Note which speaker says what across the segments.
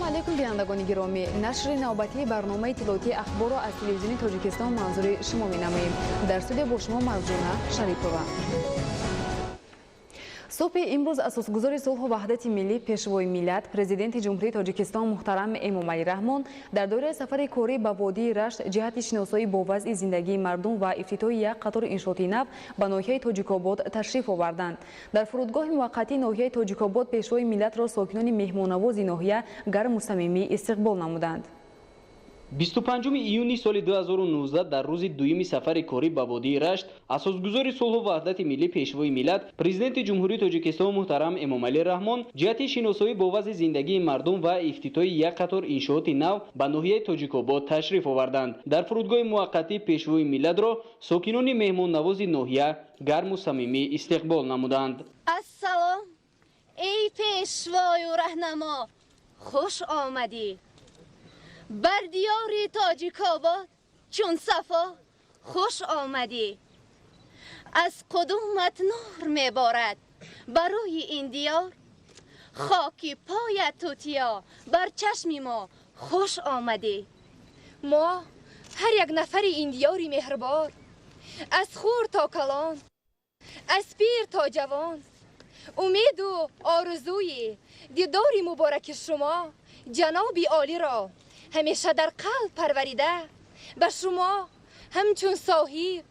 Speaker 1: Ассалому алайкум, бинандагони гиромӣ. Нашри навбатии барномаи иттилоотии ахборро аз телевизиони Тоҷикистон манзури шумо менамоем. Дар студия бо шумо Марҷона Шарипова. Субҳи имрӯз асосгузори сулҳу ваҳдати миллӣ, пешвои миллат, президенти Ҷумҳурии Тоҷикистон муҳтарам Эмомалӣ Раҳмон дар доираи сафари корӣ ба водии Рашт ҷиҳати шиносоӣ бо вазъи зиндагии мардум ва ифтитоҳи як қатор иншооти нав ба ноҳияи Тоҷикобод ташриф оварданд. Дар фурудгоҳи муваққатии ноҳияи Тоҷикобод пешвои миллатро сокинони меҳмоннавози ноҳия гарму самимӣ истиқбол намуданд.
Speaker 2: 25 июни соли 2019 дар рӯзи дуюми сафари корӣ ба водии Рашт асосгузори сулҳу ваҳдати миллӣ, пешвои миллат, президенти Ҷумҳурии Тоҷикистон муҳтарам Эмомалӣ Раҳмон ҷиҳати шиносоӣ бо вазъи зиндагии мардум ва ифтитоҳи як қатор иншооти нав ба ноҳияи Тоҷикобод ташриф оварданд. Дар фурудгоҳи муваққатӣ пешвои миллатро сокинони меҳмоннавози ноҳия гарму самимӣ истиқбол намуданд.
Speaker 3: Ассалом, эй пешвою раҳнамо, хуш омадӣ. Бар диёри Тоҷикобод чун сафо хуш омадӣ. Аз қудумат нур меборад бар рӯи ин диёр, хоки поят тутиё бар чашми мо хуш омадӣ. Мо ҳар як нафари ин диёри меҳрбор, аз хурд то калон, аз пир то ҷавон, умеду орзуи дидори мубораки шумо ҷаноби олиро ҳамеша дар қалб парварида, ба шумо ҳамчун соҳиб,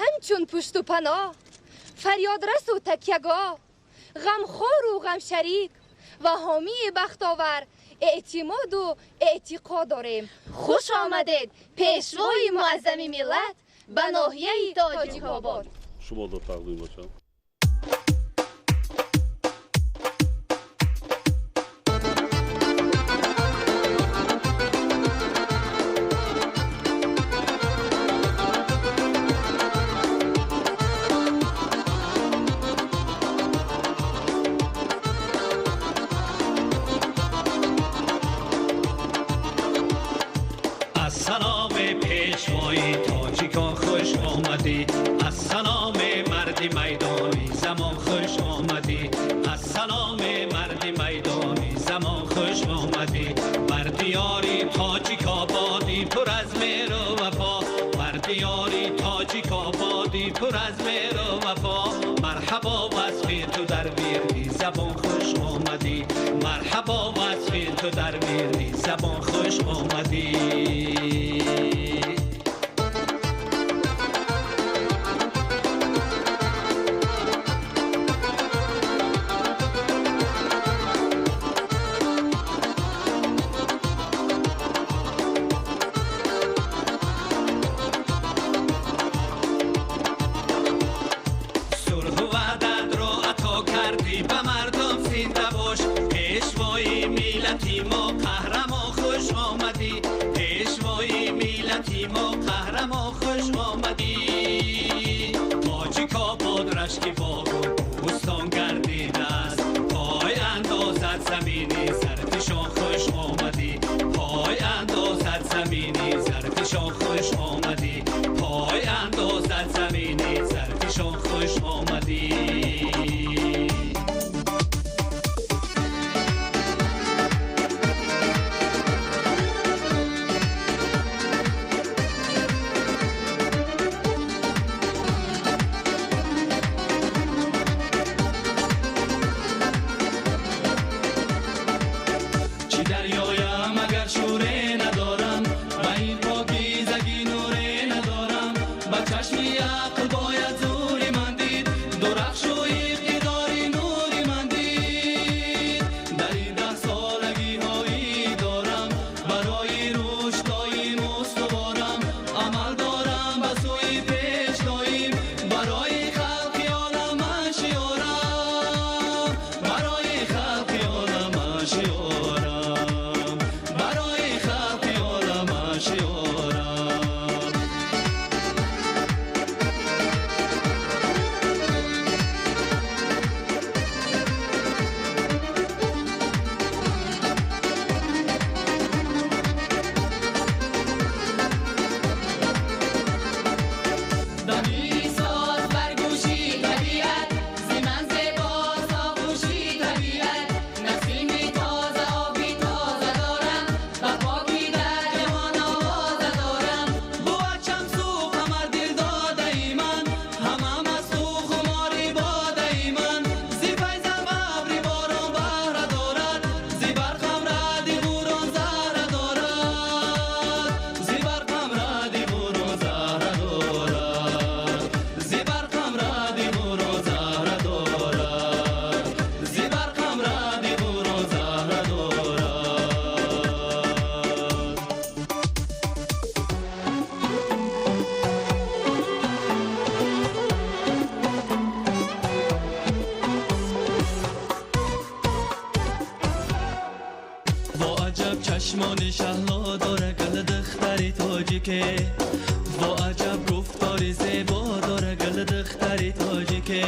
Speaker 3: ҳамчун пушту паноҳ, фарёдрасу такягоҳ, ғамхору ғамшарик ва ҳомии бахтовар эътимоду эътиқод дорем. Хуш омадед, пешвои муаззами миллат, ба ноҳияи Тоҷикобод.
Speaker 4: Шумо дар тақдим бошам. Чашмони шаҳло дора гул духтари тоҷике, во аҷаб гуфтори зебо дора гул духтари тоҷике,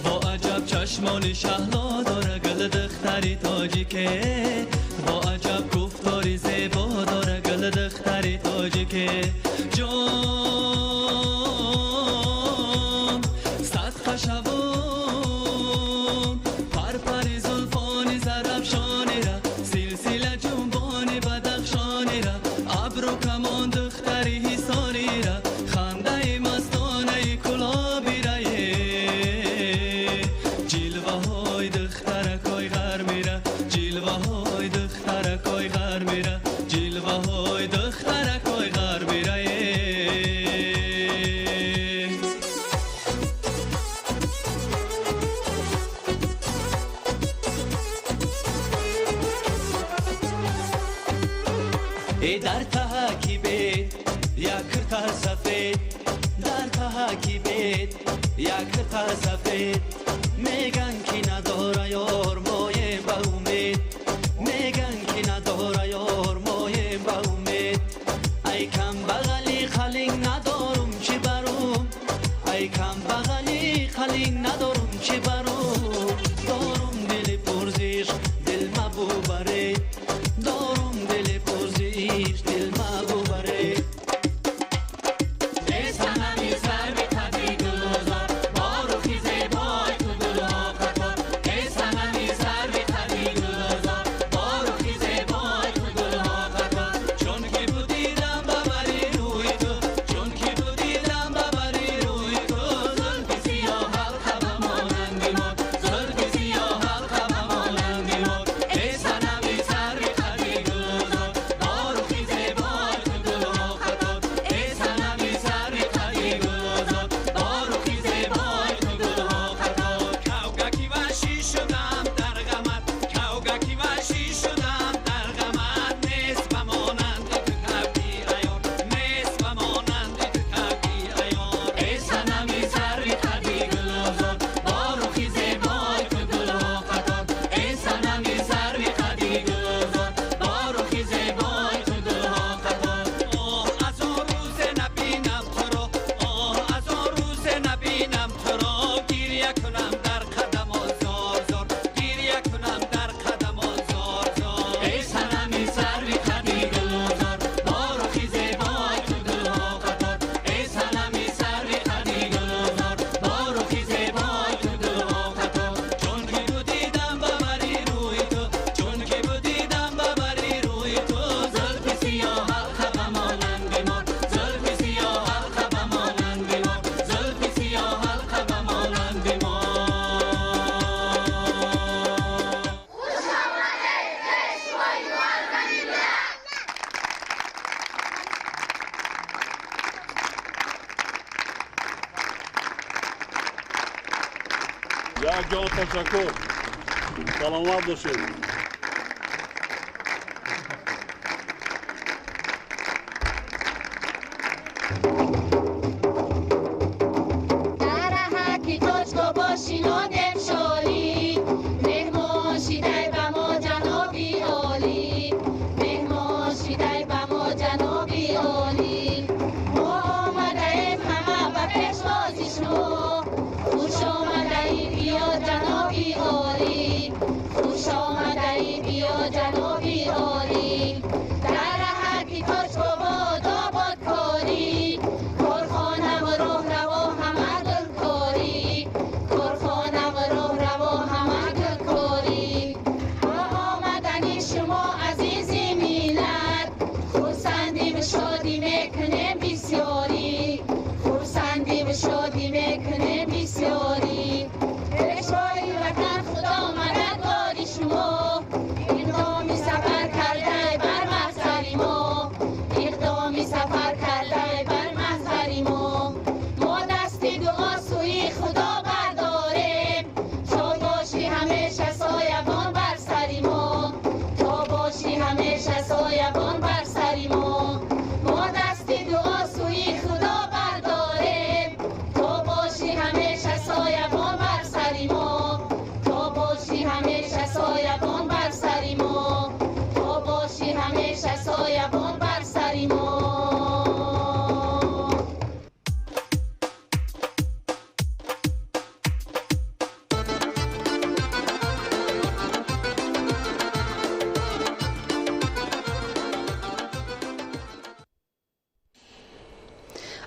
Speaker 4: во аҷаб чашмони шаҳло дора гул духтари тоҷике, во аҷаб гуфтори зебо дора гул духтари тоҷике. Ҷон садқа шавум парпари зулфони зарафшонира, силсила ҷунбони бадахшонира, абру камон духтари ҳисорира, хандаи мастонаи кулобирае, ҷилваҳои духтаракои ғармира, ҷилваҳои духтаракои ғармира, ҷилваҳои духтаракои ғармирае. Дар таҳаки бет як кирта сафед, дар таҳаки бет як кирта сафед, меган ки надора ёр моем ба умед, меган ки надора ёр моем ба умед. Ай кам бағали қалинг надорум чи барум, ай кам бағали қалинг надорум чи барум, дорум дили пурзиш дил мабубаре, дорум дили пурзиш дил мабубаре. Санами сарви қади гулзор, бо рухи зебои ту гулҳо қатор. Санами сарви қади гулзор, бо рухи зебои ту гулҳо қатор. Чун ки будидам ба бари рӯи ту, чун ки будидам ба бари рӯи ту, зулфи сиёҳ ҳалқа ба монанди мор, зулфи сиёҳ ҳалқа ба монанди мор. Санами сарви қади гулзор, бо рухи зебои ту гулҳо қатор. Санами сарви қади гулзор, бо рухи зебои ту гулҳо қатор. Кавгаки ваҳшӣ шудам дар ғамат, кавгаки ваҳшӣ шудам дар ғамат, нест ба монанди ту кавги аёр, нест ба монанди ту кавги аёр. Санами сарви қади гулзор, бо рухи зебои ту гулҳо қатор. Санами сарви қади гулзор, бо рухи зебои ту гулҳо қатор. Оҳ, аз он рӯзе набинам туро, оҳ, аз он рӯзе набинам туро, гиря кунам дар қадамот зор зор, гиря кунам дар қадамот зор зор. Санами сарви қади гулзор, бо рухи зебои ту гулҳо қатор. Санами сарви қади гулзор, бо рухи зебои ту гулҳо қатор. Чун ки будидам ба бари рӯи ту, чун ки будидам ба бари рӯи ту, зулфи сиёҳ ҳалқа ба монанди мор, зулфи сиёҳ ҳалқа ба монанди мор, зулфи сиёҳ ҳалқа ба монанди мор.
Speaker 5: Як ҷон ташаккур, саломат бошед.
Speaker 3: Дар ҳақи тоҷко бошинодем шолӣ, меҳмон шидай ба мо ҷаноби олӣ, меҳмон шидай ба мо ҷаноби олӣ. Мо омадаем ҳама ба пешвози шумо, хуш омадаӣ биё ҷаноби олӣ, хуш омадаӣ биё ҷаноби олӣ. Дар ҳақи тоҷко обод корӣ, корхонаву роҳраво ҳама гулкорӣ, корхонаву роҳраво ҳама гулкорӣ. Бо омадани шумо азизи миллат, хурсандиву шодӣ мекунем бисёрӣ, хурсандиву шодӣ мекунем бисёрӣ. Пешвои ватан Худо мададгори шумо, иқдоми сафар кардай бар маҳзари мо, иқдоми сафар кардай бар маҳзари мо. Мо дасти дуо сӯи Худо бардорем, то бошӣ ҳамеша соябон бар сари мо, то бошӣ ҳамеша соябон бар сари мо. Мо дасти дуо сӯи Худо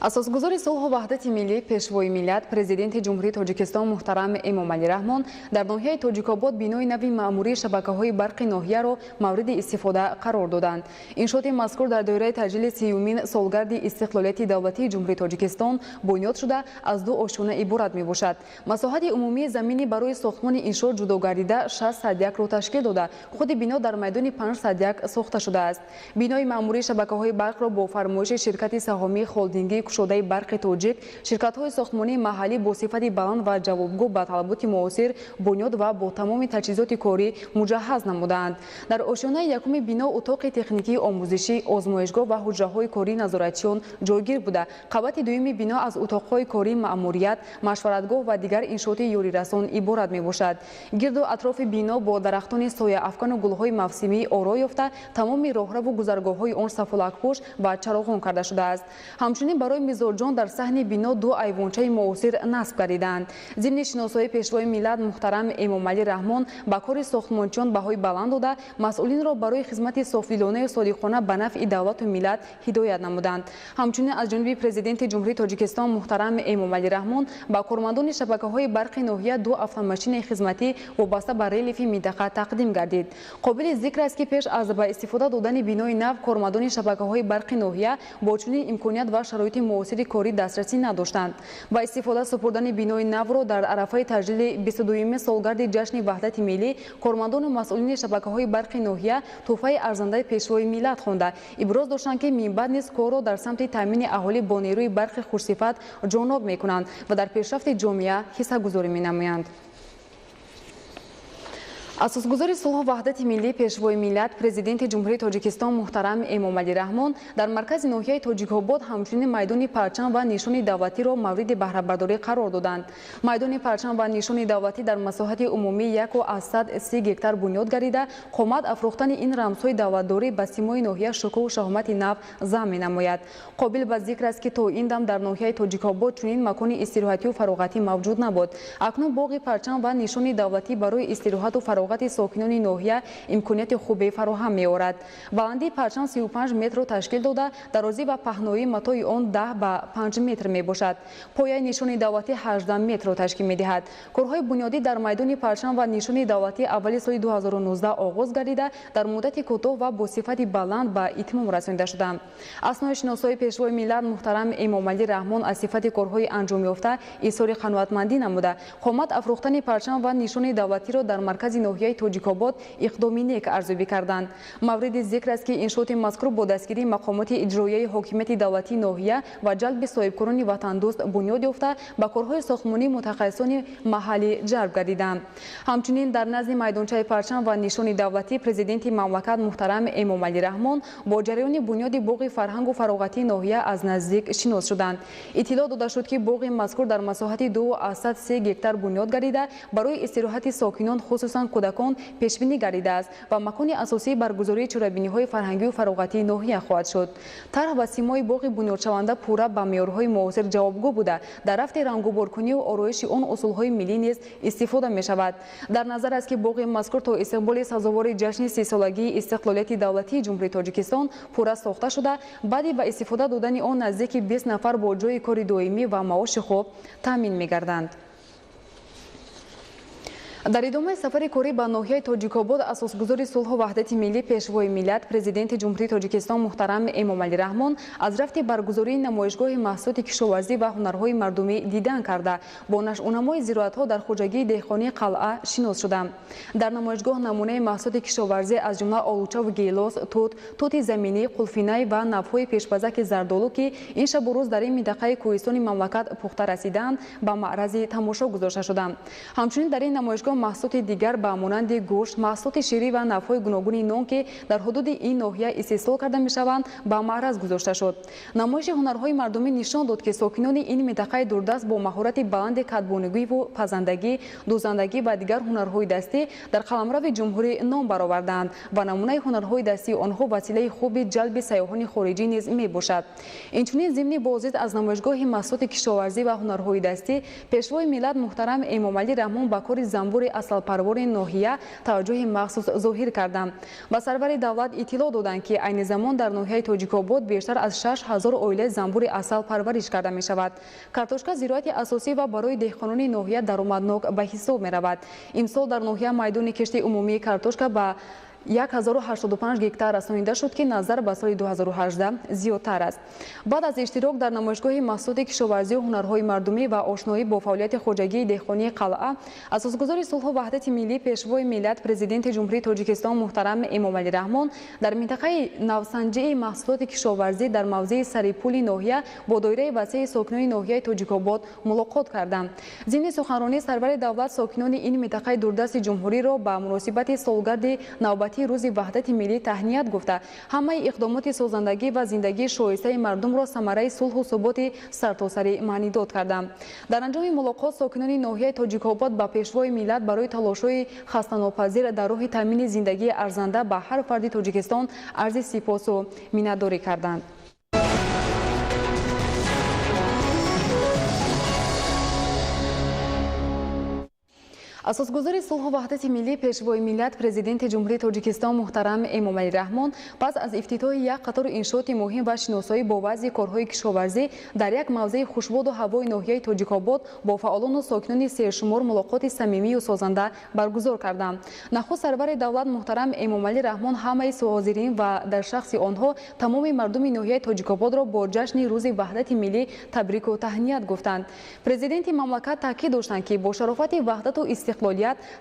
Speaker 1: Асосгузори сулҳу ваҳдати миллӣ, Пешвои миллат, Президенти Ҷумҳурии Тоҷикистон муҳтарам Эмомалӣ Раҳмон дар ноҳияи Тоҷикобод бинои нави маъмурии шабакаҳои барқи ноҳияро мавриди истифода қарор доданд. Иншооти мазкур дар доираи таҷлили 30-умин солгарди истиқлолияти давлатии Ҷумҳурии Тоҷикистон бунёд шуда, аз ду ошёна иборат мебошад. Масоҳати умумии замини барои сохтмони иншоот ҷудо гардида 601-ро ташкил дода, худи бино дар майдони 501 сохта шудааст. Бинои маъмурии шабакаҳои барқро бо фармоиши ширкати саҳомии холдингии кушодаи барқи тоҷик, ширкатҳои сохтмонии маҳаллӣ бо сифати баланд ва ҷавобгӯ ба талаботи муосир бунёд ва бо тамоми таҷҳизоти корӣ муҷаҳҳаз намудаанд. Дар ошёнаи якуми бино утоқи техникии омӯзишӣ, озмоишгоҳ ва ҳуҷраҳои кории назоратчиён ҷойгир буда, қабати дуюми бино аз утоқҳои кории маъмурият, машваратгоҳ ва дигар иншооти ёрирасон иборат мебошад. Гирду атрофи бино бо дарахтони сояафкану гулҳои мавсимӣ оро ёфта, тамоми роҳраву гузаргоҳҳои он сафолакпӯш ва чароғон карда шудааст. Ҳамчунин барои мизоҷон дар саҳни бино ду айвончаи муосир насб гардидаанд. Зимни шиносоии Пешвои миллат муҳтарам Эмомалӣ Раҳмон ба кори сохтмончиён баҳои баланд дода, масъулинро барои хизмати софдилонаю содиқона ба нафъи давлату миллат ҳидоят намуданд. Ҳамчунин аз ҷониби Президенти Ҷумҳурии Тоҷикистон муҳтарам Эмомалӣ Раҳмон ба кормандони шабакаҳои барқи ноҳия ду автомашинаи хизматӣ вобаста ба релефи минтақа тақдим гардид. Қобили зикр аст, ки пеш аз ба истифода додани бинои нав кормандони шабакаҳои барқи ноҳия бо чунин имконият ва шароити муосири корӣ дастрасӣ надоштанд. Ба истифода супурдани бинои навро дар арафаи таҷлили 22-юми солгарди ҷашни ваҳдати миллӣ кормандону масъулини шабакаҳои барқи ноҳия тӯҳфаи арзандаи Пешвои миллат хонда, иброз доштанд, ки минбаъд низ корро дар самти таъмини аҳолӣ бо нерӯи барқи хушсифат ҷоннок мекунанд ва дар пешрафти ҷомеа ҳиссагузорӣ менамоянд. Асосгузори сулҳу ваҳдати миллӣ, Пешвои миллат, Президенти Ҷумҳурии Тоҷикистон муҳтарам Эмомалӣ Раҳмон дар маркази ноҳияи Тоҷикобод ҳамчунин майдони парчам ва нишони давлатиро мавриди баҳрабардорӣ қарор доданд. Майдони парчам ва нишони давлатӣ дар масоҳати умумии 1,3 гектар бунёд гардида, қомат афрохтани ин рамзҳои давлатдорӣ ба симои ноҳия шукӯҳу шаҳомати нав зам менамояд. Қобил ба зикр аст, ки то ин дам дар ноҳияи Тоҷикобод чунин макони истироҳатию фароғатӣ мавҷуд набуд. Акнун боғи парчам ва нишони давлатӣ барои истироҳату фароғати сокинони ноҳия имконияти хубе фароҳам меорад. Баландии парчам 35 метрро ташкил дода, дарозӣ ва паҳноии матои он 10 ба 5 метр мебошад. Пояи нишони давлатӣ 18 метрро ташкил медиҳад. Корҳои бунёдӣ дар майдони парчам ва нишони давлатӣ аввали соли 2019 оғоз гардида, дар муддати кӯтоҳ ва бо сифати баланд ба итмом расонида шуданд. Аснои шиносоии Пешвои миллат муҳтарам Эмомалӣ Раҳмон аз сифати корҳои анҷомёфта изҳори қаноатмандӣ намуда, қомат афрохтани парчам ва нишони давлатиро дар маркази ноҳияи Тоҷикобод иқдоми нек арзёбӣ карданд. Мавриди зикр аст, ки иншооти мазкур бо дастгирии мақомоти иҷроияи ҳокимияти давлатии ноҳия ва ҷалби соҳибкорони ватандӯст бунёд ёфта, ба корҳои сохтмонии мутахассисони маҳаллӣ ҷалб гардиданд. Ҳамчунин дар назди майдончаи парчам ва нишони давлатӣ Президенти мамлакат муҳтарам Эмомалӣ Раҳмон бо ҷараёни бунёди боғи фарҳангу фароғатии ноҳия аз наздик шинос шуданд. Иттилоъ дода шуд, ки боғи мазкур дар масоҳати 2,3 гектар бунёд гардида, барои истироҳати сокинон, хусусан кӯдакон пешбинӣ гардидааст ва макони асосии баргузории чорабиниҳои фарҳангию фароғатии ноҳия хоҳад шуд. Тарҳ ва симои боғи бунёдшаванда пурра ба меъёрҳои муосир ҷавобгӯ буда, дар рафти рангуборкунию ороиши он усулҳои миллӣ низ истифода мешавад. Дар назар аст, ки боғи мазкур то истиқболи сазовори ҷашни 30-солагии истиқлолияти давлатии Ҷумҳурии Тоҷикистон пурра сохта шуда, баъди ба истифода додани он наздики 20 нафар бо ҷойи кори доимӣ ва маоши хуб таъмин мегарданд. Дар идомаи сафари корӣ ба ноҳияи Тоҷикобод асосгузори сулҳу ваҳдати миллӣ, Пешвои миллат, Президенти Ҷумҳурии Тоҷикистон муҳтарам Эмомалӣ Раҳмон аз рафти баргузории намоишгоҳи маҳсулоти кишоварзӣ ва ҳунарҳои мардумӣ дидан карда, бо нашъунамои зироатҳо дар хоҷагии деҳқонии қалъа шинос шуданд. Дар намоишгоҳ намунаи маҳсулоти кишоварзӣ аз ҷумла олучаву гелос, тут, тути заминӣ, қулфинай ва навъҳои пешпазаки зардолу, ки ин шабу рӯз дар ин минтақаи кӯҳистони мамлакат пухта расидаанд, ба маърази тамошо гузошта шуданд. Ҳамчунин дар ин намоишгоҳ маҳсулоти дигар ба монанди гӯшт, маҳсулоти ширӣ ва навъҳои гуногуни нон, ки дар ҳудуди ин ноҳия истеҳсол карда мешаванд, ба маъраз гузошта шуд. Намоиши ҳунарҳои мардумӣ нишон дод, ки сокинони ин минтақаи дурдаст бо маҳорати баланди кадбонугиву пазандагӣ, дӯзандагӣ ва дигар ҳунарҳои дастӣ дар қаламрави ҷумҳурӣ ном баровардаанд ва намунаи ҳунарҳои дастии онҳо василаи хуби ҷалби сайёҳони хориҷӣ низ мебошад. Инчунин зимни боздид аз намоишгоҳи маҳсулоти кишоварзӣ ва ҳунарҳои дастӣ Пешвои миллат муҳтарам Эмомалӣ Раҳмон ба кори занбури занбури асалпарвори ноҳия таваҷҷӯҳи махсус зоҳир карданд. Ба сарвари давлат иттилоъ доданд, ки айни замон дар ноҳияи Тоҷикобод бештар аз 6000 оилаи занбури асал парвариш карда мешавад. Картошка зироати асосӣ ва барои деҳқонони ноҳия даромаднок ба ҳисоб меравад. Имсол дар ноҳия майдони кишти умумии картошка ба 1085 гектар расонида шуд, ки назар ба соли 2018 зиёдтар аст. Баъд аз иштирок дар намоишгоҳи маҳсулоти кишоварзию ҳунарҳои мардумӣ ва ошноӣ бо фаъолияти хоҷагии деҳқонии қалъа, асосгузори сулҳу ваҳдати миллӣ, пешвои миллат, президенти Ҷумҳурии Тоҷикистон муҳтарам Эмомалӣ Раҳмон дар минтақаи навсанҷии маҳсулоти кишоварзӣ дар мавзеи Сарипули ноҳия бо доираи васеи сокинони ноҳияи Тоҷикобод мулоқот карданд. Зимни суханронии сарвари давлат сокинони ин минтақаи дурдасти ҷумҳуриро ба муносибати солгарди навбатии рӯзи ваҳдати миллӣ таҳният гуфта, ҳамаи иқдомоти созандагӣ ва зиндагии шоистаи мардумро самараи сулҳу суботи сартосарӣ маънидод карданд. Дар анҷоми мулоқот сокинони ноҳияи Тоҷикобод ба пешвои миллат барои талошҳои хастанопазир дар роҳи таъмини зиндагии арзанда ба ҳар фарди Тоҷикистон арзи сипосу миннатдорӣ карданд. Асосгузори сулҳу ваҳдати миллӣ, пешвои миллат, президенти Ҷумҳурии Тоҷикистон муҳтарам Эмомалӣ Раҳмон пас аз ифтитоҳи як қатор иншооти муҳим ва шиносоӣ бо вазъи корҳои кишоварзӣ дар як мавзеи хушбоду ҳавои ноҳияи Тоҷикобод бо фаъолону сокинони сершумор мулоқоти самимию созанда баргузор карданд. Нахуст сарвари давлат муҳтарам Эмомалӣ Раҳмон ҳамаи ҳозирин ва дар шахси онҳо тамоми мардуми ноҳияи Тоҷикободро бо ҷашни рӯзи ваҳдати миллӣ табрику таҳният гуфтанд. Президенти мамлакат таъкид доштанд, ки бо шарофати ваҳдату истиқлолият,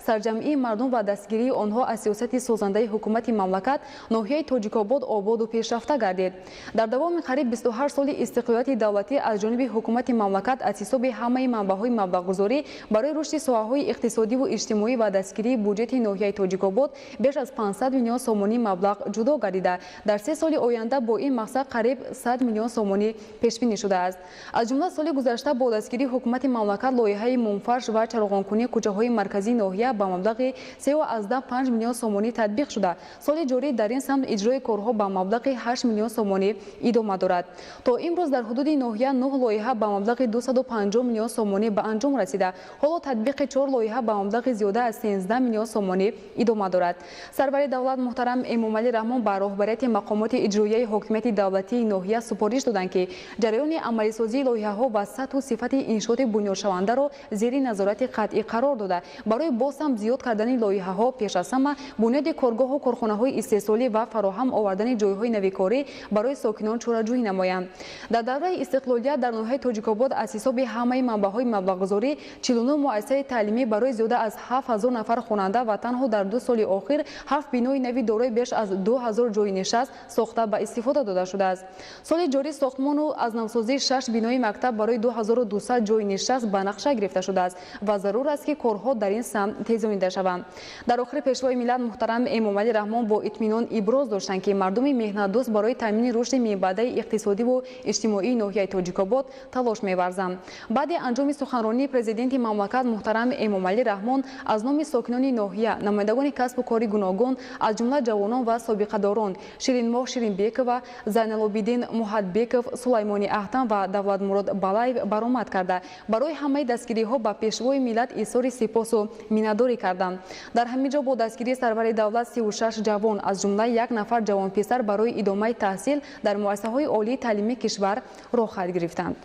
Speaker 1: сарҷамъии мардум ва дастгирии онҳо аз сиёсати созандаи ҳукумати мамлакат ноҳияи Тоҷикобод ободу пешрафта гардид. Дар давоми қариб 28 соли истиқлолияти давлатӣ аз ҷониби ҳукумати мамлакат аз ҳисоби ҳамаи манбаъҳои маблағгузорӣ барои рушди соҳаҳои иқтисодиву иҷтимоӣ ва дастгирии буҷети ноҳияи Тоҷикобод беш аз 500 миллион сомонӣ маблағ ҷудо гардида, дар 3 соли оянда бо ин мақсад қариб 100 миллион сомонӣ пешбинӣ шудааст. Аз ҷумла соли гузашта бо дастгирии ҳукумати мамлакат лоиҳаи мумфарш ва чароғонкунии кӯчаҳои марказии ноҳия ба маблағи 3,5 миллион сомонӣ татбиқ шуда, соли ҷорӣ дар ин самт иҷрои корҳо ба маблағи 8 миллион сомонӣ идома дорад. То имрӯз дар ҳудуди ноҳия 9 лоиҳа ба маблағи 250 миллион сомонӣ ба анҷом расида, ҳоло татбиқи 4 лоиҳа ба маблағи зиёда аз 13 миллион сомонӣ идома дорад. Сарвари давлат муҳтарам Эмомалӣ Раҳмон ба роҳбарияти мақомоти иҷроияи ҳокимияти давлатии ноҳия супориш доданд, ки ҷараёни амалисозии лоиҳаҳо ва сатҳу сифати иншооти бунёдшавандаро зери назорати қатъӣ қарор дода, барои боз ҳам зиёд кардани лоиҳаҳо пеш аз ҳама бунёди коргоҳу корхонаҳои истеҳсолӣ ва фароҳам овардани ҷойҳои навикорӣ барои сокинон чораҷӯӣ намоянд. Дар давраи истиқлолият дар ноҳияи Тоҷикобод аз ҳисоби ҳамаи манбаъҳои маблағгузорӣ 49 муассисаи таълимӣ барои зиёда аз 7000 нафар хонанда ва танҳо дар 2 соли охир 7 бинои нави дорои беш аз 2000 ҷойи нишаст сохта ба истифода дода шудааст. Соли ҷорӣ сохтмону аз навсозии 6 бинои мактаб барои 2200 ҷойи нишаст ба нақша гирифта шудааст ва зарур аст, ки корҳо дар ин самт тезонида шаванд. Дар охири пешвои миллат муҳтарам Эмомалӣ Раҳмон бо итминон иброз доштанд, ки мардуми меҳнатдӯст барои таъмини рушди минбаъдаи иқтисодиву иҷтимоии ноҳияи Тоҷикобод талош меварзанд. Баъди анҷоми суханронии президенти мамлакат муҳтарам Эмомалӣ Раҳмон аз номи сокинони ноҳия, намояндагони касбу кори гуногун, аз ҷумла ҷавонон ва собиқадорон Ширинмоҳ Ширинбекова, Зайналобиддин Муҳатбеков, Сулаймони Аҳтам ва Давлатмурод Балаев баромад карда, барои ҳамаи дастгириҳо ба пешвои миллат изҳори сипосу миннатдорӣ карданд. Дар ҳамин ҷо бо дастгирии сарвари давлат 36 ҷавон, аз ҷумла як нафар ҷавонписар барои идомаи таҳсил дар муассисаҳои олии таълимии кишвар роҳхат гирифтанд.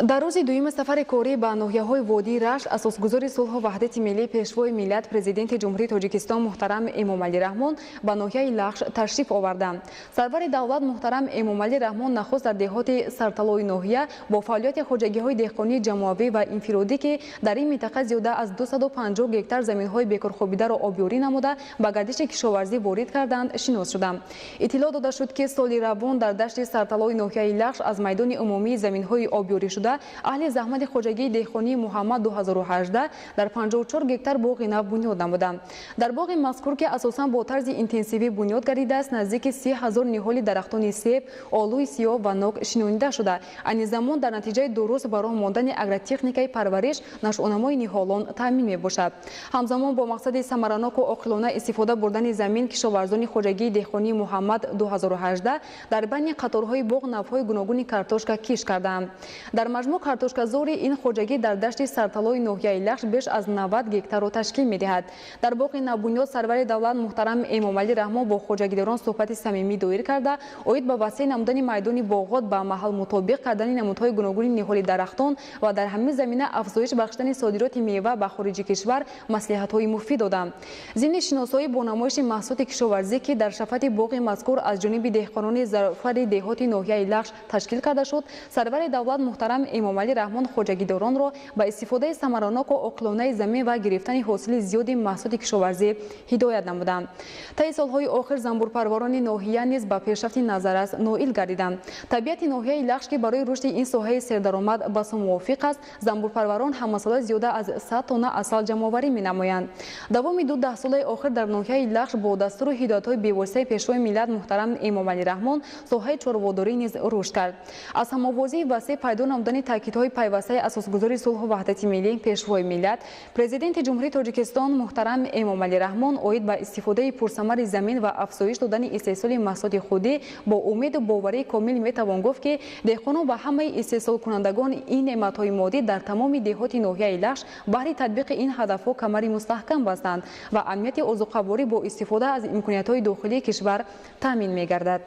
Speaker 1: Дар рӯзи дуюми сафари корӣ ба ноҳияҳои водии Рашт асосгузори сулҳу ваҳдати миллӣ, пешвои миллат, президенти Ҷумҳурии Тоҷикистон муҳтарам Эмомалӣ Раҳмон ба ноҳияи Лахш ташриф оварданд. Сарвари давлат муҳтарам Эмомалӣ Раҳмон нахуст дар деҳоти Сарталои ноҳия бо фаъолияти хоҷагиҳои деҳқонии ҷамоавӣ ва инфиродӣ, ки дар ин минтақа зиёда аз 250 гектар заминҳои бекорхобидаро обёрӣ намуда ба гардиши кишоварзӣ ворид карданд, шинос шуданд. Иттилоъ дода шуд, ки соли равон дар дашти Сарталои ноҳияи Лахш аз майдони умумии заминҳои обёрӣ шуда аҳли заҳмати хоҷагии деҳқонии Муҳаммад 2018 дар 54 гектар боғи нав бунёд намуданд. Дар боғи мазкур, ки асосан бо тарзи интенсивӣ бунёд гардидааст, наздики 30 000 ниҳоли дарахтони себ, олӯи сиёҳ ва нок шинонида шуда, айни замон дар натиҷаи дуруст ба роҳ мондани агротехникаи парвариш нашъунамои ниҳолон таъмин мебошад. Ҳамзамон бо мақсади самараноку оқилона истифода бурдани замин, кишоварзони хоҷагии деҳқонии Муҳаммад 2018 дар байни қаторҳои боғ навъҳои гуногуни картошка кишт карданд. Дар Маҷмӯъ картошказори ин хоҷагӣ дар дашти Сарталои ноҳияи Лахш беш аз 90 гектарро ташкил медиҳад. Дар боғи навбунёд сарвари давлат муҳтарам Эмомалӣ Раҳмон бо хоҷагидорон суҳбати самимӣ доир карда, оид ба васеъ намудани майдони боғот, ба маҳал мутобиқ кардани намудҳои гуногуни ниҳоли дарахтон ва дар ҳамин замина афзоиш бахшидани содироти мева ба хориҷи кишвар маслиҳатҳои муфид доданд. Зимни шиносоӣ бо намоиши маҳсулоти кишоварзӣ, ки дар шафати боғи мазкур аз ҷониби деҳқонони зафари деҳоти ноҳияи Лахш ташкил карда шуд, сарвари давлат муҳтарам Эмомалӣ Раҳмон хоҷагидоронро ба истифодаи самараноку оқилонаи замин ва гирифтани ҳосили зиёди маҳсулоти кишоварзӣ ҳидоят намуданд. Таи солҳои охир занбурпарварони ноҳия низ ба пешрафти назаррас ноил гардиданд. Табиати ноҳияи Лахш, ки барои рушди ин соҳаи сердаромад басо мувофиқ аст, занбурпарварон ҳамасола зиёда аз 100 тонна асал ҷамъоварӣ менамоянд. Давоми ду даҳсолаи охир дар ноҳияи Лахш бо дастуру ҳидоятҳои бевоситаи пешвои миллат муҳтарам Эмомалӣ Раҳмон соҳаи чорводорӣ низ рушд кард. Аз ҳамовозии васеъ пайдо намудани таъкидҳои пайвастаи асосгузори сулҳу ваҳдати миллӣ, пешвои миллат, президенти Ҷумҳурии Тоҷикистон муҳтарам Эмомалӣ Раҳмон оид ба истифодаи пурсамари замин ва афзоиш додани истеҳсоли маҳсулоти худӣ бо умеду боварии комил метавон гуфт, ки деҳқонон ва ҳамаи истеҳсолкунандагон ин неъматҳои моддӣ дар тамоми деҳоти ноҳияи Лахш баҳри татбиқи ин ҳадафҳо камари мустаҳкам бастанд ва амнияти озуқаворӣ бо истифода аз имкониятҳои дохилии кишвар таъмин мегардад.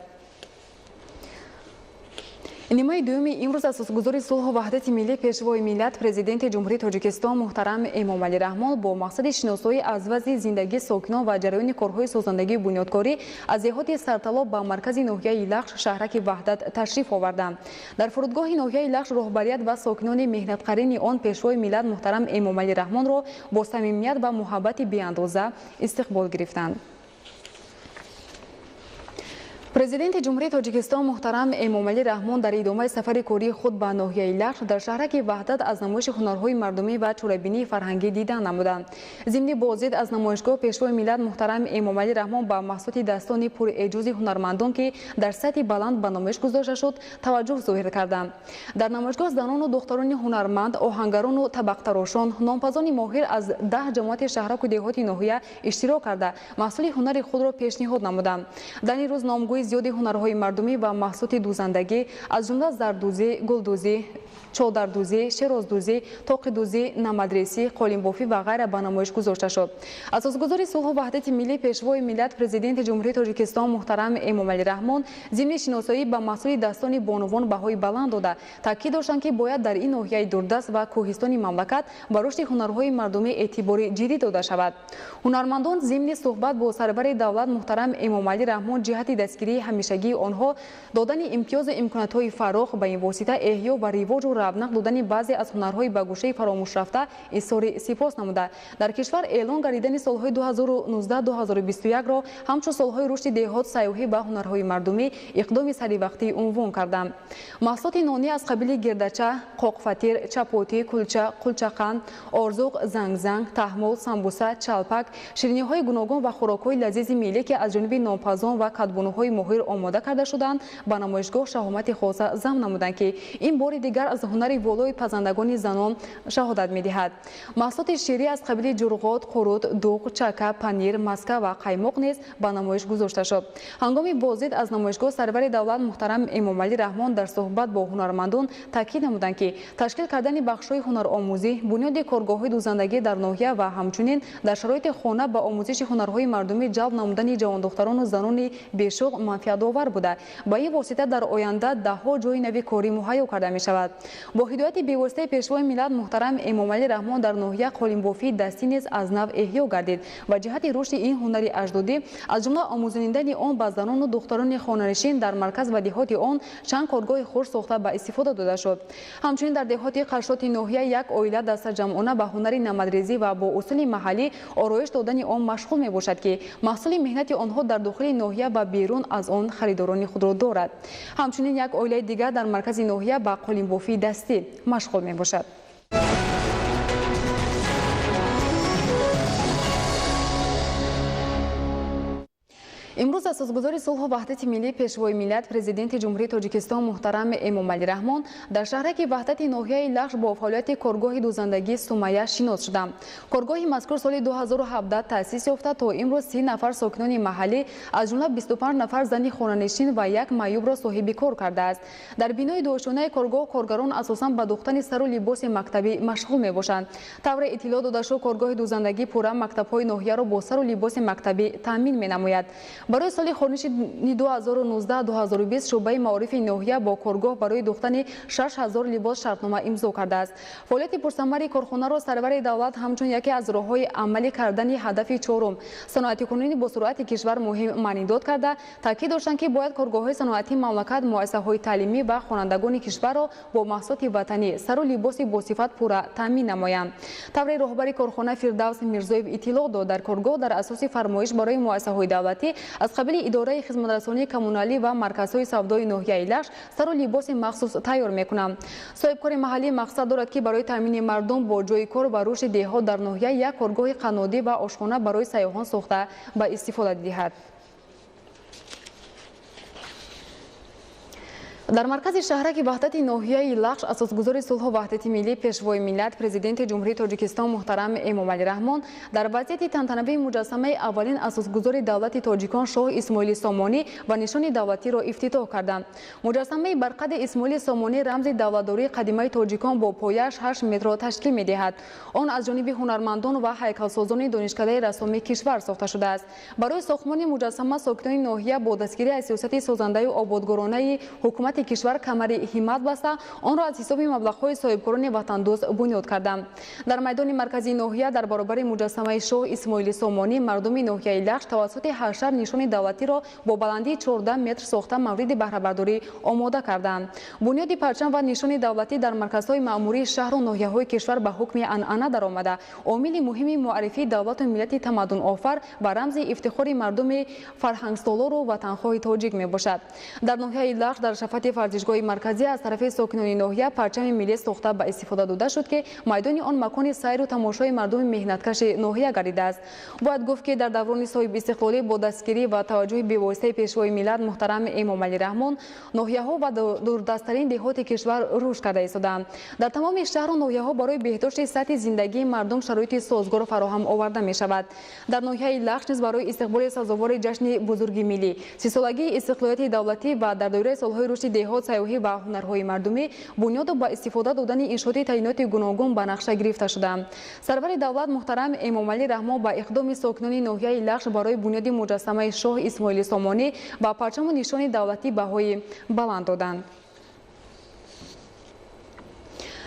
Speaker 1: Нимаи дуюми имрӯз асосгузори сулҳу ваҳдати миллӣ, пешвои миллат, президенти Ҷумҳурии Тоҷикистон муҳтарам Эмомалӣ Раҳмон бо мақсади шиносоӣ аз вазъи зиндагии сокинон ва ҷараёни корҳои созандагию бунёдкорӣ аз деҳоти Сартало ба маркази ноҳияи Лахш, шаҳраки Ваҳдат ташриф оварданд. Дар фурудгоҳи ноҳияи Лахш роҳбарият ва сокинони меҳнатқарини он пешвои миллат муҳтарам Эмомалӣ Раҳмонро бо самимият ва муҳаббати беандоза истиқбол гирифтанд. Президенти Ҷумҳурии Тоҷикистон муҳтарам Эмомалӣ Раҳмон дар идомаи сафари кории худ ба ноҳияи Лахш дар шаҳраки Ваҳдат аз намоиши ҳунарҳои мардумӣ ва чорабинии фарҳангӣ дидан намуданд. Зимни боздид аз намоишгоҳ пешвои миллат муҳтарам Эмомалӣ Раҳмон ба маҳсулоти дастони пурэъҷози ҳунармандон, ки дар сатҳи баланд ба намоиш гузошта шуд, таваҷҷӯҳ зоҳир карданд. Дар намоишгоҳ занону духтарони ҳунарманд, оҳангарону табақтарошон, нонпазони моҳир аз 10 ҷамоати шаҳраку деҳоти ноҳия иштирок карда, маҳсули ҳунари худро пешниҳод намуданд. Дар ин рӯз номгӯи зиёди ҳунарҳои мардумӣ ва маҳсулоти дӯзандагӣ, аз ҷумла зардӯзӣ, гулдӯзӣ, чодардӯзӣ, шероздӯзӣ, тоқидӯзӣ, намадресӣ, қолинбофӣ ва ғайра ба намоиш гузошта шуд. Асосгузори сулҳу ваҳдати миллӣ, пешвои миллат, президенти Ҷумҳурии Тоҷикистон муҳтарам Эмомалӣ Раҳмон зимни шиносоӣ ба маҳсули дастони бонувон баҳои баланд дода, таъкид доштанд, ки бояд дар ин ноҳияи дурдаст ва кӯҳистони мамлакат ба рушди ҳунарҳои мардумӣ эътибори ҷиддӣ дода шавад. Ҳунармандон зимни суҳбат бо сарвари давлат муҳтарам Эмомалӣ Раҳмон ҷиҳати дастгирии ҳамешагии онҳо, додани имтиёзу имкониятҳои фарох, ба ин восита эҳё ва ривоҷу равнақ додани баъзе аз ҳунарҳои ба гӯшаи фаромӯш рафта изҳори сипос намуда, дар кишвар эълон гардидани солҳои 2019-2021-ро ҳамчун солҳои рушди деҳот, сайёҳӣ ва ҳунарҳои мардумӣ иқдоми саривақтӣ унвон карданд. Маҳсулоти нонӣ аз қабили гирдача, қоқфатир, чапотӣ, кулча, қулчақанд, орзуқ, зангзанг, таҳмол, самбуса, чалпак, шириниҳои гуногун ва хӯрокҳои лазизи миллӣ, ки аз ҷониби нонпазон ва кадбонуҳои моҳир омода карда шуданд, ба намоишгоҳ шаҳомати хоса зам намуданд, ки ин бори дигар аз ҳунари волои пазандагони занон шаҳодат медиҳад. Маҳсулоти ширӣ аз қабили ҷурғот, қурут, дуғ, чака, панир, маска ва қаймоқ низ ба намоиш гузошта шуд. Ҳангоми боздид аз намоишгоҳ сарвари давлат муҳтарам Эмомалӣ Раҳмон дар суҳбат бо ҳунармандон таъкид намуданд, ки ташкил кардани бахшҳои ҳунаромӯзӣ, бунёди коргоҳҳои дӯзандагӣ дар ноҳия ва ҳамчунин дар шароити хона ба омӯзиши ҳунарҳои мардумӣ ҷалб намудани ҷавондухтарону занони бешуғл манфиатовар буда, ба ин восита дар оянда даҳҳо ҷойи нави корӣ муҳайё карда мешавад. Бо ҳидояти бевоситаи пешвои миллат муҳтарам Эмомалӣ Раҳмон дар ноҳия қолинбофии дастӣ низ аз нав эҳё гардид ва ҷиҳати рушди ин ҳунари аҷдодӣ, аз ҷумла омӯзонидани он ба занону духтарони хонанишин дар марказ ва деҳоти он чанд коргоҳи хурд сохта ба истифода дода шуд. Ҳамчунин дар деҳоти Қашшоти ноҳия як оила дастаҷамъона ба ҳунари намадрезӣ ва бо усули маҳаллӣ ороиш додани он машғул мебошад, ки маҳсули меҳнати онҳо дар дохили ноҳия ва берун аз он харидорони худро дорад. Ҳамчунин як оилаи дигар дар маркази ноҳия ба қолинбофии дастӣ машғул мебошад. Имрӯз асосгузори сулҳу ваҳдати миллӣ, Пешвои миллат, Президенти Ҷумҳурии Тоҷикистон муҳтарам Эмомалӣ Раҳмон дар шаҳраки Ваҳдати ноҳияи Лахш бо фаъолияти коргоҳи дӯзандагии Сумайя шинос шуданд. Коргоҳи мазкур соли 2017 таъсис ёфта, то имрӯз 30 нафар сокинони маҳаллӣ, аз ҷумла 25 нафар зани хонанишин ва як маъюбро соҳиби кор кардааст. Дар бинои дуошёнаи коргоҳ коргарон асосан ба дӯхтани сару либоси мактабӣ машғул мебошанд. Тавре иттилоъ дода шуд, коргоҳи дӯзандагӣ пурра мактабҳои ноҳияро бо сару либоси мактабӣ таъмин менамояд. Барои соли хониши 2019-2020 шӯъбаи маорифи ноҳия бо коргоҳ барои дӯхтани 6000 либос шартнома имзо кардааст. Фаъолияти пурсамари корхонаро сарвари давлат ҳамчун яке аз роҳҳои амалӣ кардани ҳадафи чорум саноатикунонии босуръати кишвар муҳим маънидод карда, таъкид доштанд, ки бояд коргоҳҳои саноатии мамлакат, муассисаҳои таълимӣ ва хонандагони кишварро бо маҳсулоти ватанӣ, сару либоси босифат пурра таъмин намоянд. Тавре роҳбари корхона Фирдавс Мирзоев иттилоъ дод, дар коргоҳ дар асоси фармоиш барои муассисаҳои давлатӣ аз қабили идораи хизматрасонии коммуналӣ ва марказҳои савдои ноҳияи Лахш сару либоси махсус тайёр мекунанд. Соҳибкори маҳаллӣ мақсад дорад, ки барои таъмини мардум бо ҷойи кор ва рушди деҳот дар ноҳия як коргоҳи қаннодӣ ва ошхона барои сайёҳон сохта ба истифода диҳад. Дар маркази шаҳраки Ваҳдати ноҳияи Лахш асосгузори сулҳу ваҳдати миллӣ, Пешвои миллат, Президенти Ҷумҳурии Тоҷикистон муҳтарам Эмомалӣ Раҳмон дар вазъияти тантанавии муҷассамаи аввалин асосгузори давлати тоҷикон Шоҳ Исмоили Сомонӣ ва нишони давлатиро ифтитоҳ карданд. Муҷассамаи барқади Исмоили Сомонӣ рамзи давлатдории қадимаи тоҷикон бо пояаш 8 метрро ташкил медиҳад. Он аз ҷониби ҳунармандон ва ҳайкалсозони донишкадаи рассомии кишвар сохта шудааст. Барои сохтмони муҷассама сокинони ноҳия бо дастгирӣ аз сиёсати созандаю ободгоронаи ҳукумати кишвар камари ҳиммат баста, онро аз ҳисоби маблағҳои соҳибкорони ватандӯст бунёд карданд. Дар майдони марказии ноҳия дар баробари муҷассамаи Шоҳ Исмоили Сомонӣ мардуми ноҳияи Лахш тавассути ҳашар нишони давлатиро бо баландии 14 метр сохта мавриди баҳрабардорӣ омода карданд. Бунёди парчам ва нишони давлатӣ дар марказҳои маъмурии шаҳру ноҳияҳои кишвар ба ҳукми анъана даромада, омили муҳими муаррифии давлату миллати тамаддунофар ва рамзи ифтихори мардуми фарҳангсолору ватанхоҳи тоҷик мебошад. Дар ноҳияи Лахш дар шафати варзишгоҳи марказӣ аз тарафи сокинони ноҳия парчами миллӣ сохта ба истифода дода шуд, ки майдони он макони сайру тамошои мардуми меҳнаткаши ноҳия гардидааст. Бояд гуфт, ки дар даврони соҳибистиқлолӣ бо дастгирӣ ва таваҷҷӯҳи бевоситаи Пешвои миллат муҳтарам Эмомалӣ Раҳмон ноҳияҳо ва дурдасттарин деҳоти кишвар рушд карда истодаанд. Дар тамоми шаҳру ноҳияҳо барои беҳдошти сатҳи зиндагии мардум шароити созгор фароҳам оварда мешавад. Дар ноҳияи Лахш низ барои истиқболи сазовори ҷашни бузурги миллӣ, 30-солагии истиқлолияти давлатӣ ва дар доираи солҳои рушди деҳот, сайёҳӣ ва ҳунарҳои мардумӣ бунёду ба истифода додани иншооти таъиноти гуногун ба нақша гирифта шуданд. Сарвари давлат муҳтарам Эмомалӣ Раҳмон ба иқдоми сокинони ноҳияи Лахш барои бунёди муҷассамаи Шоҳ Исмоили Сомонӣ ва парчаму нишони давлатӣ баҳои баланд доданд.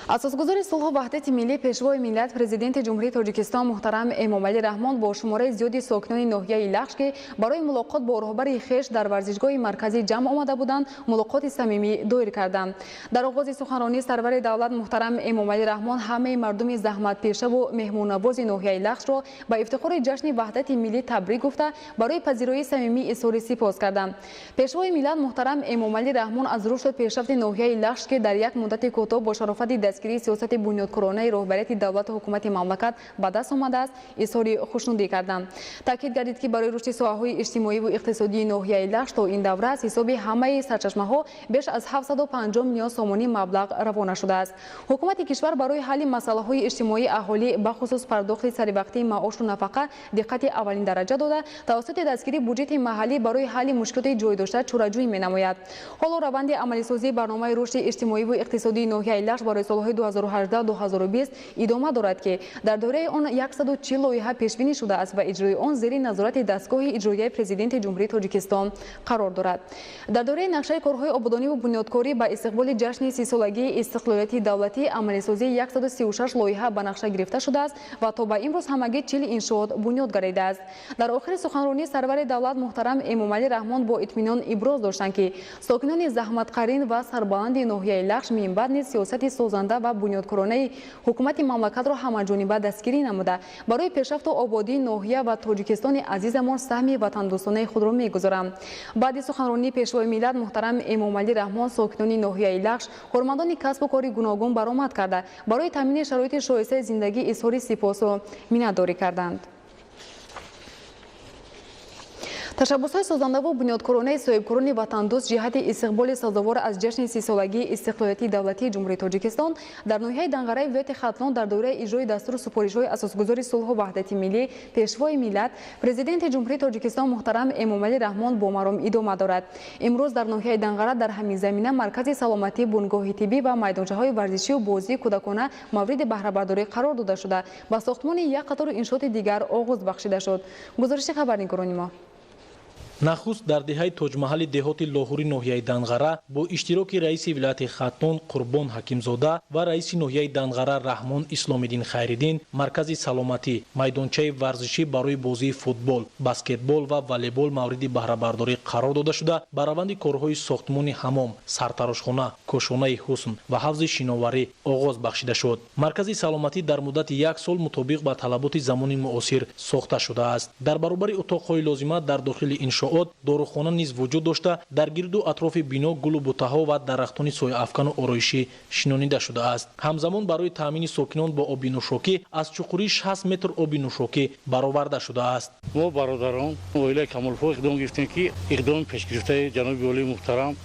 Speaker 1: Асосгузори сулҳу ваҳдати миллӣ, Пешвои миллат, Президенти Ҷумҳурии Тоҷикистон муҳтарам Эмомалӣ Раҳмон бо шумораи зиёди сокинони ноҳияи Лахш, ки барои мулоқот бо роҳбари хеш дар варзишгоҳи марказӣ ҷамъ омада буданд, мулоқоти самимӣ доир карданд. Дар оғози суханронӣ сарвари давлат муҳтарам Эмомалӣ Раҳмон ҳамаи мардуми заҳматпешаву меҳмоннавози ноҳияи Лахшро ба ифтихори ҷашни ваҳдати миллӣ табрик гуфта, барои пазироии самимӣ изҳори сипос карданд. Пешвои миллат муҳтарам Эмомалӣ Раҳмон аз рушду пешрафти ноҳияи Лахш, ки дар як муддати кӯтоҳ бо шарофати дастгирии сиёсати бунёдкоронаи роҳбарияти давлату ҳукумати мамлакат ба даст омадааст, изҳори хушнудӣ карданд. Таъкид гардид, ки барои рушди соҳаҳои иҷтимоиву иқтисодии ноҳияи Лахш то ин давра аз ҳисоби ҳамаи сарчашмаҳо беш аз 750 миллион сомонӣ маблағ равона шудааст. Ҳукумати кишвар барои ҳалли масъалаҳои иҷтимоии аҳолӣ, бахусус пардохти саривақтии маошу нафақа диққати аввалин дараҷа дода, тавассути дастгирии буҷети маҳаллӣ барои ҳалли мушкилоти ҷой дошта чораҷӯӣ менамояд. Ҳоло раванди амалисозии барномаи рушди иҷтимоиву иқтисодии ноҳияи Лахш барои солҳои 2018-2020 идома дорад, ки дар доираи он 140 лоиҳа пешбинӣ шудааст ва иҷрои он зери назорати дастгоҳи иҷроияи Президенти Ҷумҳурии Тоҷикистон қарор дорад. Дар доираи нақшаи корҳои ободониву бунёдкорӣ ба истиқболи ҷашни 30-солагии истиқлолияти давлатӣ амалисозии 136 лоиҳа ба нақша гирифта шудааст ва то ба имрӯз ҳамагӣ 40 иншоот бунёд гардидааст. Дар охири суханронӣ сарвари давлат муҳтарам Эмомалӣ Раҳмон бо итминон иброз доштанд, ки сокинони заҳматқарин ва сарбаланди ноҳияи Лахш минбаъд низ сиёсати созанда ва бунёдкоронаи ҳукумати мамлакатро ҳамаҷониба дастгирӣ намуда, барои пешрафту ободии ноҳия ва Тоҷикистони азизамон саҳми ватандӯстонаи худро мегузоранд. Баъди суханронии Пешвои миллат муҳтарам Эмомалӣ Раҳмон сокинони ноҳияи Лахш, кормандони касбу кори гуногун баромад карда, барои таъмини шароити шоистаи зиндагӣ изҳори сипосу миннатдорӣ карданд. Ташаббусҳои созандаву бунёдкоронаи соҳибкорони ватандӯст ҷиҳати истиқболи сазовор аз ҷашни 30-солагии истиқлолияти давлатии Ҷумҳурии Тоҷикистон дар ноҳияи Данғараи вилояти Хатлон дар доираи иҷрои дастуру супоришҳои асосгузори сулҳу ваҳдати миллӣ, Пешвои миллат, Президенти Ҷумҳурии Тоҷикистон муҳтарам Эмомалӣ Раҳмон бо маром идома дорад. Имрӯз дар ноҳияи Данғара дар ҳамин замина маркази саломатӣ, бунгоҳи тиббӣ ва майдончаҳои варзишию бозии кӯдакона мавриди баҳрабардорӣ қарор дода шуда, ба сохтмони як қатори иншооти дигар оғоз бахшида шуд. Гузориши хабарнигорони мо.
Speaker 6: Нахуст дар деҳаи Тоҷмаҳали деҳоти Лоҳури ноҳияи Данғара бо иштироки раиси вилояти Хатлон Қурбон Ҳакимзода ва раиси ноҳияи Данғара Раҳмон Исломиддин Хайриддин маркази саломатӣ, майдончаи варзишӣ барои бозии футбол, баскетбол ва волейбол мавриди баҳрабардорӣ қарор дода шуда, ба раванди корҳои сохтмони ҳамом, сартарошхона, кошонаи ҳусн ва ҳавзи шиноварӣ оғоз бахшида шуд. Маркази саломатӣ дар муддати як сол мутобиқ ба талаботи замони муосир сохта шудааст. Дар баробари утоқҳои лозима дар дохили иншоот дорухона низ вуҷуд дошта, дар гирду атрофи бино гулу бутаҳо ва дарахтони сояафкану ороишӣ шинонида шудааст. Ҳамзамон барои таъмини сокинон бо оби нӯшокӣ аз чуқурии 60 метр оби нӯшокӣ бароварда шудааст.
Speaker 5: Мо бародарон оилаи Камолфо иқдом гирифтем, ки иқдоми пешгирифтаи ҷаноби олии муҳтарам,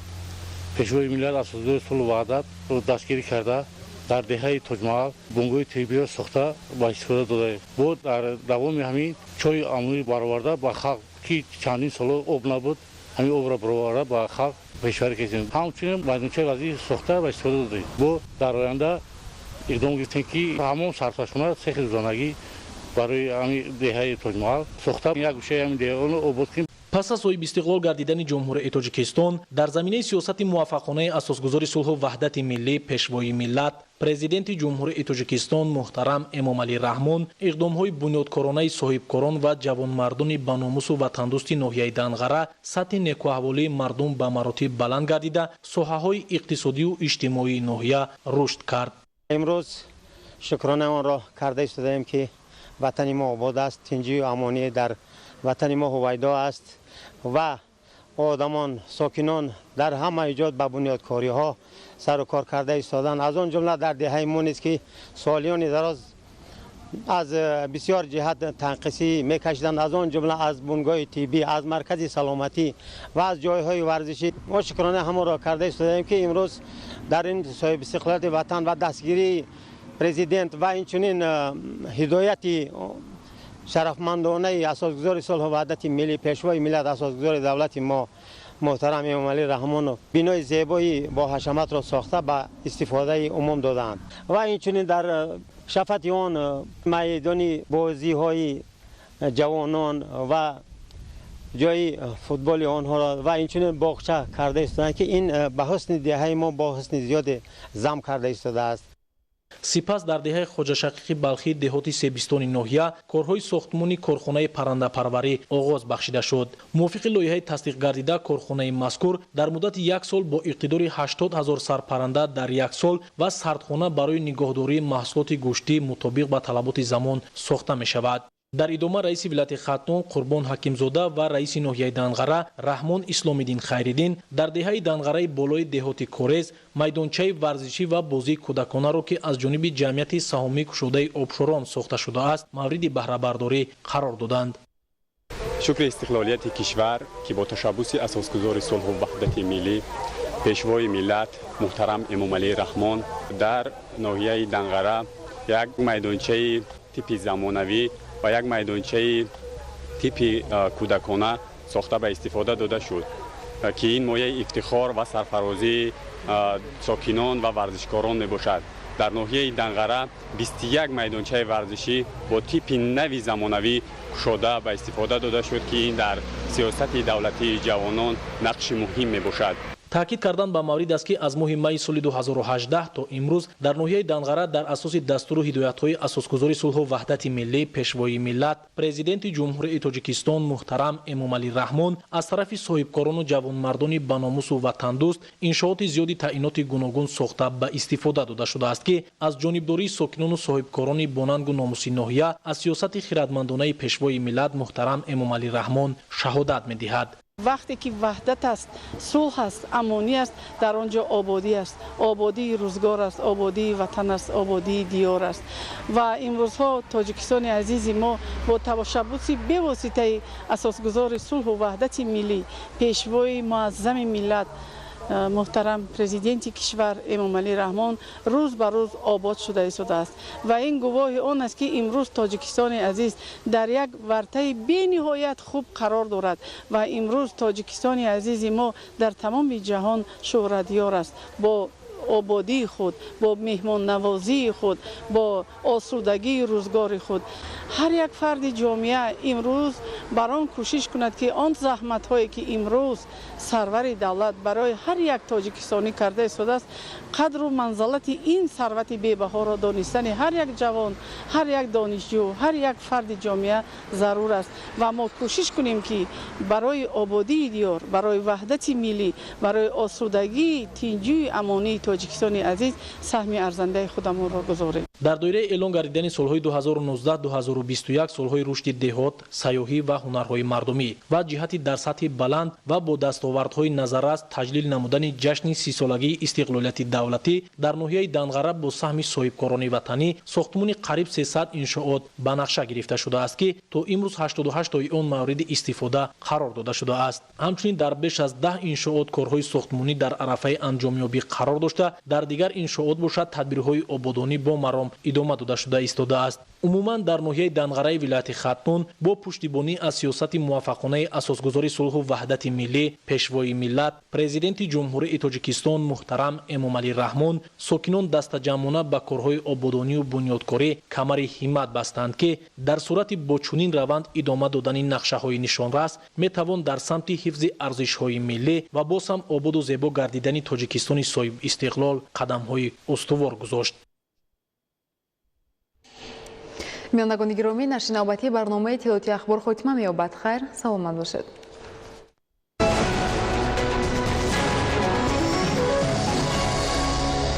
Speaker 5: Пешвои миллат, асосгузори сулҳу ваҳдатро дастгирӣ карда, дар деҳаи Тоҷмаҳал бунгоҳи тиббиро сохта ба истифода додаем. Бо дар давоми ҳамин чои амнӣ бароварда ба халқ, ки чандин соло об набуд, ҳамин обро бароварда ба халқ пешварӣ кардем. Ҳамчунин майдончаи варзишӣ сохта ба истифода додем. Бо дар оянда иқдом гирифтем, ки ҳамон сартарошхона, цехи дузанагӣ барои ҳамин деҳаи Тоҷмаҳал сохта, як гӯшаи ҳамин деҳаро обод кунем.
Speaker 6: Пас аз соҳибистиқлол гардидани Ҷумҳурии Тоҷикистон дар заминаи сиёсати муваффақонаи асосгузори сулҳу ваҳдати миллӣ, Пешвои миллат, Президенти Ҷумҳурии Тоҷикистон муҳтарам Эмомалӣ Раҳмон иқдомҳои бунёдкоронаи соҳибкорон ва ҷавонмардони баномусу ватандӯсти ноҳияи Данғара сатҳи некуаҳволии мардум ба маротиб баланд гардида, соҳаҳои иқтисодию иҷтимоии ноҳия рушд кард.
Speaker 7: Имрӯз шукронаи онро карда истодаем, ки ватани мо обод аст, тинҷию амонӣ дар ватани мо ҳувайдо аст ва одамон, сокинон дар ҳама иҷод ба бунёдкориҳо сару кор карда истоданд. Аз он ҷумла дар деҳаи мо низ, ки солиёни дароз аз бисёр ҷиҳат танқисӣ мекашиданд, аз он ҷумла аз бунгоҳи тиббӣ, аз маркази саломатӣ ва аз ҷойҳои варзишӣ. Мо шукронаи ҳамонро карда истодаем, ки имрӯз дар ин соҳибистиқлолияти ватан ва дастгирии президент ва инчунин ҳидояти шарафмандонаи асосгузори сулҳу ваҳдати миллӣ, Пешвои миллат, асосгузори давлати мо муҳтарам Эмомалӣ Раҳмонов бинои зебои боҳашаматро сохта ба истифодаи умум додаанд ва инчунин дар шафати он майдони бозиҳои ҷавонон ва ҷои футболи онҳоро ва инчунин боғча карда истодаанд, ки ин ба ҳусни деҳаи мо бо ҳусни зиёде зам карда истодааст.
Speaker 6: Сипас дар деҳаи Хоҷашақиқи Балхӣ деҳоти Себистони ноҳия корҳои сохтмони корхонаи паррандапарварӣ оғоз бахшида шуд. Мувофиқи лоиҳаи тасдиқгардида, корхонаи мазкур дар муддати як сол бо иқтидори 80 ҳазор сарпарранда дар як сол ва сардхона барои нигоҳдории маҳсулоти гӯштӣ мутобиқ ба талаботи замон сохта мешавад. Дар идома раиси вилояти Хатлон Қурбон Ҳакимзода ва раиси ноҳияи Данғара Раҳмон Исломиддин Хайриддин дар деҳаи Данғараи болои деҳоти Корез майдончаи варзишӣ ва бозии кӯдаконаро, ки аз ҷониби ҷамъияти саҳомӣ кушодаи Обшорон сохта шудааст, мавриди баҳрабардорӣ қарор доданд.
Speaker 8: Шукри истиқлолияти кишвар, ки бо ташаббуси асосгузори сулҳу ваҳдати миллӣ, Пешвои миллат муҳтарам Эмомалӣ Раҳмон дар ноҳияи Данғара як майдончаи типи замонавӣ ва як майдончаи типи кӯдакона сохта ба истифода дода шуд, ки ин мояи ифтихор ва сарфарозии сокинон ва варзишкорон мебошад. Дар ноҳияи Данғара 21 майдончаи варзишӣ бо типи нави замонавӣ кушода ба истифода дода шуд, ки ин дар сиёсати давлатии ҷавонон нақши муҳим мебошад.
Speaker 6: Таъкид кардан ба маврид аст, ки аз моҳи майи соли 2018 то имрӯз дар ноҳияи Данғара дар асоси дастуру ҳидоятҳои асосгузори сулҳу ваҳдати миллӣ, Пешвои миллат, Президенти Ҷумҳурии Тоҷикистон муҳтарам Эмомалӣ Раҳмон аз тарафи соҳибкорону ҷавонмардони баномусу ватандӯст иншооти зиёди таъиноти гуногун сохта ба истифода дода шудааст, ки аз ҷонибдории сокинону соҳибкорони бонангу номуси ноҳия аз сиёсати хиратмандонаи Пешвои миллат муҳтарам Эмомалӣ Раҳмон шаҳодат медиҳад.
Speaker 9: Вақте ки ваҳдат аст, сулҳ аст, амонӣ аст, дар он ҷо ободӣ аст, ободии рӯзгор аст, ободии ватан аст, ободии диёр аст. Ва имрӯзҳо Тоҷикистони азизи мо бо ташаббуси бевоситаи асосгузори сулҳу ваҳдати миллӣ, пешвои муаззами миллат, муҳтарам президенти кишвар Эмомалӣ Раҳмон рӯз ба рӯз обод шуда истодааст. Ва ин гувоҳи он аст, ки имрӯз Тоҷикистони азиз дар як вартаи бениҳоят хуб қарор дорад ва имрӯз Тоҷикистони азизи мо дар тамоми ҷаҳон шӯҳратёр аст бо ободии худ, бо меҳмоннавозии худ, бо осудагии рӯзгори худ. Ҳар як фарди ҷомеа имрӯз бар он кӯшиш кунад, ки он заҳматҳое, ки имрӯз сарвари давлат барои ҳар як тоҷикистонӣ карда истодааст, қадру манзалати ин сарвати бебаҳоро донистани ҳар як ҷавон, ҳар як донишҷӯ, ҳар як фарди ҷомеа зарур аст. Ва мо кӯшиш кунем, ки барои ободии диёр, барои ваҳдати миллӣ, барои осудагии тинҷию амонии Тоҷикистони азиз саҳми арзандаи худамонро гузорем.
Speaker 6: Дар доираи эълон гардидани солҳои 2019-2021 солҳои рушди деҳот, сайёҳӣ ва ҳунарҳои мардумӣ ва ҷиҳати дар сатҳи баланд ва бо дастовардҳои назаррас таҷлил намудани ҷашни 30-солагии истиқлолияти давлатӣ дар ноҳияи Данғара бо саҳми соҳибкорони ватанӣ сохтмони қариб 300 иншоот ба нақша гирифта шудааст, ки то имрӯз 88 тои он мавриди истифода қарор дода шудааст. Ҳамчунин дар беш аз 10 иншоот корҳои сохтмонӣ дар арафаи анҷомёбӣ қарор дошта, дар дигар иншоот бошад тадбирҳои ободонӣ бо маром идома дода шуда истодааст. Умуман дар ноҳияи Данғараи вилояти Хатлон бо пуштибонӣ аз сиёсати муваффақонаи асосгузори сулҳу ваҳдати миллӣ, пешвои миллат, президенти Ҷумҳурии Тоҷикистон муҳтарам Эмомалӣ Раҳмон сокинон дастаҷамъона ба корҳои ободонию бунёдкорӣ камари ҳиммат бастанд, ки дар сурати бо чунин раванд идома додани нақшаҳои нишонрас метавон дар самти ҳифзи арзишҳои миллӣ ва боз ҳам ободу зебо гардидани Тоҷикистони соҳибистиқлол қадамҳои устувор гузошт.
Speaker 1: Миёнагони гиромӣ, нашри навбатии барномаи иттилоотии ахбор хотима меёбад. Хайр, саломат бошед.